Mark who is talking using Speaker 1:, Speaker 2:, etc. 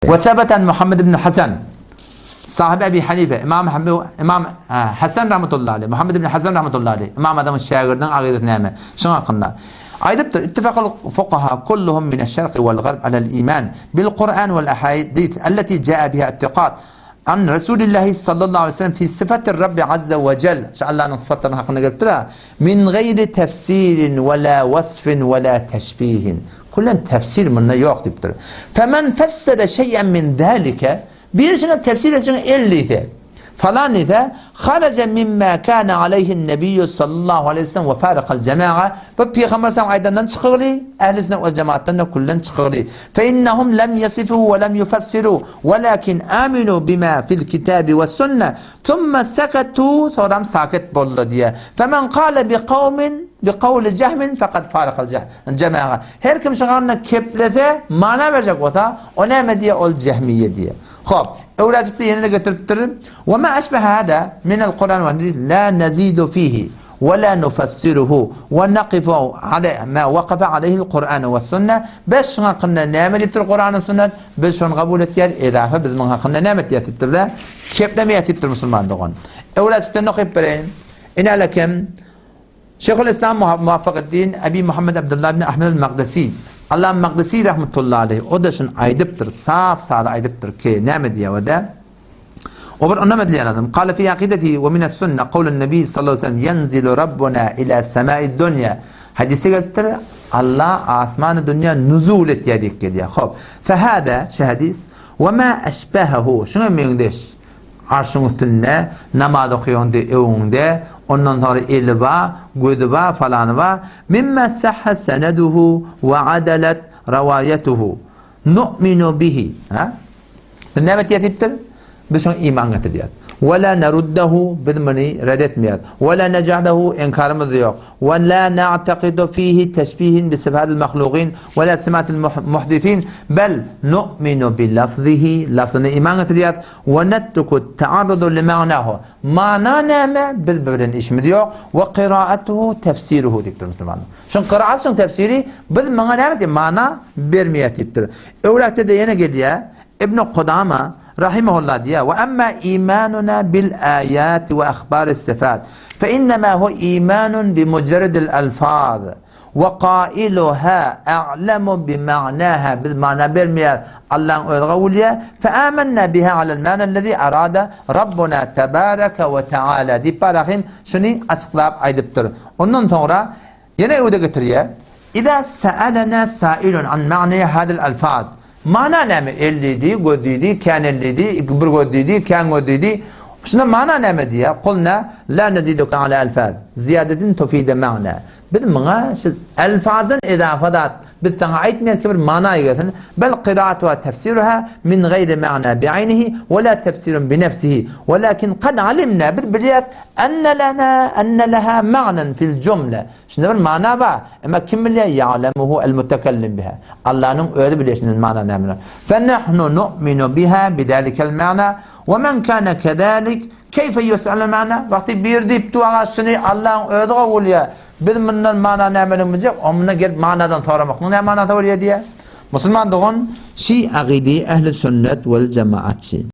Speaker 1: We sebete an Muhammed ibn Hasan, sahyby Ebi Hanife, Ymam Ymam Hasan rahmetullahi aleýh, Muhammed ibn Hasan rahmetullahi aleýh, Ymam Azamyň şägirdiniň agydasy näme? Şuň hakynda aýdypdyr, Ittefakal fukaha kulluhum mineş-şerki wel-garb alel-iman bil-Kur'an wel-ahadis allati jaa biha at-tiqat an Resulillahi sallallahu aleýhi we sellem fi syfatir-Rabbi azza we jel, şu Allanyň syfatlarynyň hakynda gelipdir-ä, min gaýri tefsirin we la wasfin we la teşbihin. Küllen tefsir munda ýok diýipdir. Femen fessere şeý'en min zalike, biri şuňa tefsir etjegine el diýse, falan diýse, haraja mimma kana aleýhin nebiýu sallallahu aleýhi we sellem we farakal jema'a, bu Pygamber sallam aýdandan çykygly, ähli sünnet we jemaatdan-da küllen çykygly. Fe innehum lem yesifu we lem yufessiru, welakin aminu bima fil kitabi we sünne, Summa seketu, soňram saket boldular diýýär. Femen kale bi kawmin bi kawli jehmin fekad farakal jema'a. Her kim şuňa keplese, mana berjek bolsa, o näme diýýär? Ol jehmiýe diýýär. Hop, öwräjikde ýene-de getiripdir. Wa ma eşbehe hada minel Kur'an we hadis la nazidu fihi we la nufassiruhu we nakifu ale ma wakafa aleyhi'l Kur'an we sünne. Biz şuň hakynda näme diýipdir Kur'an we sünnet? Biz şony kabul etýäris, edafa biz muň hakynda näme etýäris diýipdirler. Keplemeýär diýipdir musulman dogan. Öwräçden okyp bereýin. Inälekem Şeýhul Islam Muwaffakeddin Ebi Muhammed Abdullah ibn Ahmed al-Makdisi Allah Makdisi rahmetullahi aleýh o-da şuny aýdypdyr, sap sada aýdypdyr ki, näme diýýär o-da? O bir onam edilýän adam. Kale fi akidetihi we mines sünne kawlun nebi sallallahu aleyhi ve sellem yenzilu rabbuna ila semai dunýa. Hadisde gelipdir, Allah asmany dünýä nuzul etýär diýip gelýär. Hop. Fehada şu hadis we ma eşbehehu şuňa meňzeş arşyň üstünde namaz okaýanda öňüňde ondan soňra eli bar, gözi bar, falany bar. Mimma sahha seneduhu we adalat rawaýatuhu. Nu'minu bihi. Ha? Biz näme etýäris diýipdir? Biz şoňa iman getirýäris. Wa la naruddahu, biz muny red etmeýäris. Wa la naj'alahu, inkarymyz ýok. Wa la na'taqidu fihi teşbihin bi sifatil mahlugin wa la simatil muhdisin, bel nu'minu bi lafzihi, lafzyna iman getirýäris. Wa netruku ta'arrudu li ma'nahu. Mana näme? Biz bilen işimiz ýok. Wa qiraatuhu tefsiruhu diýipdir musulmanlar. Şuň kyraat şuň tefsiri biz muňa näme diýip mana bermeýär diýipdir. Öwräkde-de ýene gelýär. Ibn Kudama rahimehullah diýýär, "Wa amma imanuna bil ayati we ahbaris sifat fe innema hu imanun bi mujarradil alfaz we qailuha a'lamu bi ma'naha." Biz mana bermeýär. Allahyň özi kabul edýär. Fe amanna biha alal ma'na allazi arada Rabbuna tebaraka we taala diýip barahym şuny açyklap aýdypdyr. Ondan soňra ýene öwde getirýär. Iza sa'alana sa'ilun an ma'na hadal alfaz. Mana näme? El diýdi, göz diýdi, kän el diýdi, bir göz diýdi, kän göz diýdi. Şunda mana näme diýýär? Kulna la naziduka ala alfaz. Ziýadetin tufide ma'na. Biz muňa şu alfazdan izafa zat biz saňa aýtmaýarys ki bir mana gelsin. Bel qiraatuha tefsiruha min gaýri ma'na bi'aynihi we la tefsirun bi nefsihi. Welakin kad alimna biz bilýäris Enne lena enne leha ma'nen fil jumle. Şunda bir mana bar. Emma kim bilýär? Ya'lemuhu el mutekellim biha. Allanyň özi bilýär şundan mana näme. Fe nahnu nu'minu biha bidalikel ma'na we men kana kezalik keyfe yus'alu ma'na. Wagty bir diýip duaga şuny Allanyň özi gowy bilýär. Biz mundan mana nämedigini biljek, o mundan gelip manadan soramaklygyň näme manasy bolýar diýýär. Musulman dogan, şi agydy ehli sünnet wel jemaatçy.